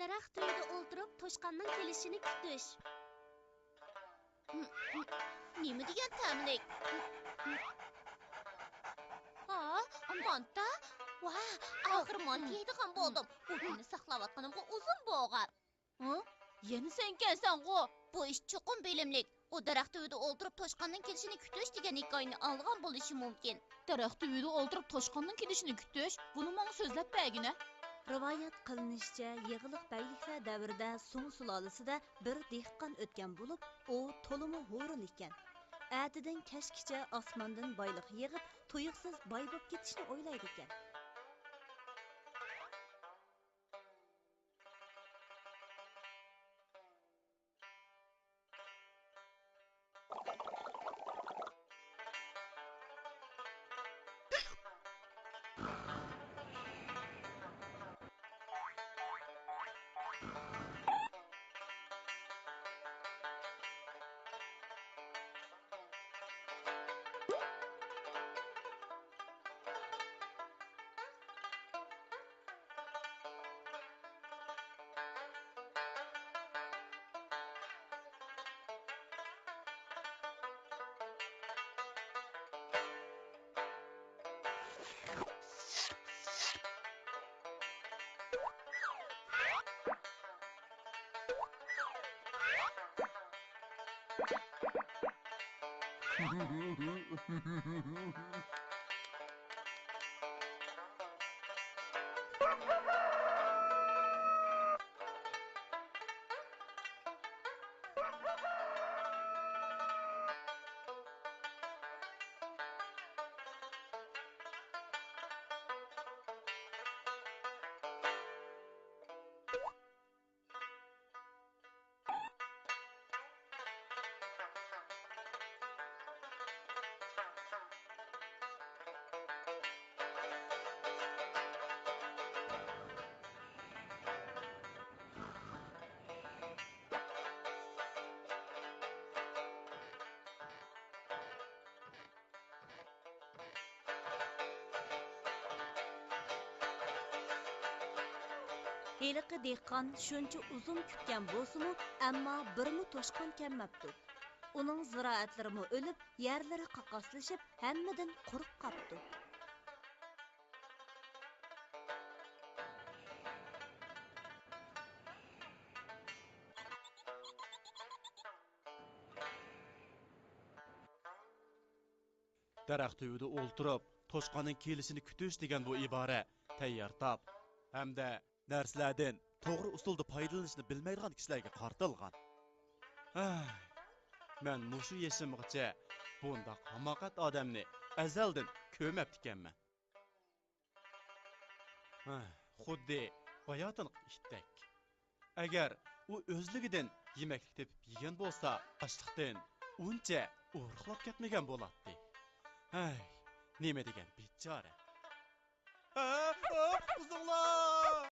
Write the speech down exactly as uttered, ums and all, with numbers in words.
دەرەخ تۈۋىدە ئولتۇرۇپ توشقاننىڭ كېلىشىنى كۈتۈش. نېمە دېگەن تەملىك؟ ھا، مانتا؟ ۋاھ، ئاخىر مانتا يەيدىغان بولدۇم. بۇ كۈننى ساقلاۋاتقىنىمغا ئۇزۇن بولغان. ھە؟ يەنە سەنكەنسەنغۇ؟ بۇ ئىش چوقۇم بىلىملىك. ئۇ دەرەخ تۈۋىدە ئولتۇرۇپ توشقاننىڭ كېلىشىنى كۈتۈش دېگەن ھېكايىنى ئاڭلىغان بولۇشى مۇمكىن. دەرەخ تۈۋىدە ئولتۇرۇپ توشقاننىڭ كېلىشىنى كۈتۈش؟ بۇنى ماڭا سۆزلەپ بەرگىنە. رىۋايەت قىلىنىشىچە، يېغىلىق بەگلىكلەر دەۋرىدە سۇڭ سۇلالىسىدە بىر دېھقان ئۆتكەن بولۇپ، ئۇ تولىمۇ ھۇرۇن ئىكەن. ئەتىدىن كەچكىچە ئاسماندىن بايلىق يېغىپ، تۇيۇقسىز باي بولۇپ كېتىشنى ئويلايدىكەن. ھېلىقى دېھقان شۇنچە ئۇزۇن كۈتكەن بولسىمۇ، ئەمما بىرمۇ توشقان كەلمەپتۇ. ئۇنىڭ زىرائەتلىرىمۇ ئۆلۈپ، يەرلىرى قاقاسلىشىپ، ھەممىدىن قۇرۇپ قاپتۇ. دەرەخ تۈۋىدە ئولتۇرۇپ، توشقاننىڭ كېلىشىنى كۈتۈش دېگەن بۇ ئىبارە تەييار تاپ ھەمدە نەرسىلەردىن توغرا ئۇسۇلدا پايدىلىنىشنى بىلمەيدىغان كىشىلەرگە قارىتىلغان. ھەي، مەن مۇشۇ يېشىمغىچە بۇنداق ھاماقەت ئادەمنى ئەزەلدىن كۆرمەپتىكەنمەن. ھە، خۇددى باياتىنقى ئىتتەك. ئەگەر ئۇ ئۆزلۈكىدىن يېمەكلىك تېپىپ يېگەن بولسا، ئاچلىقتىن ئۇنچە ئورۇقلاپ كەتمىگەن بولاتتى. ھەي، نېمە دېگەن بىچارە. ھە، ئۇ، ئۇزۇڭلار!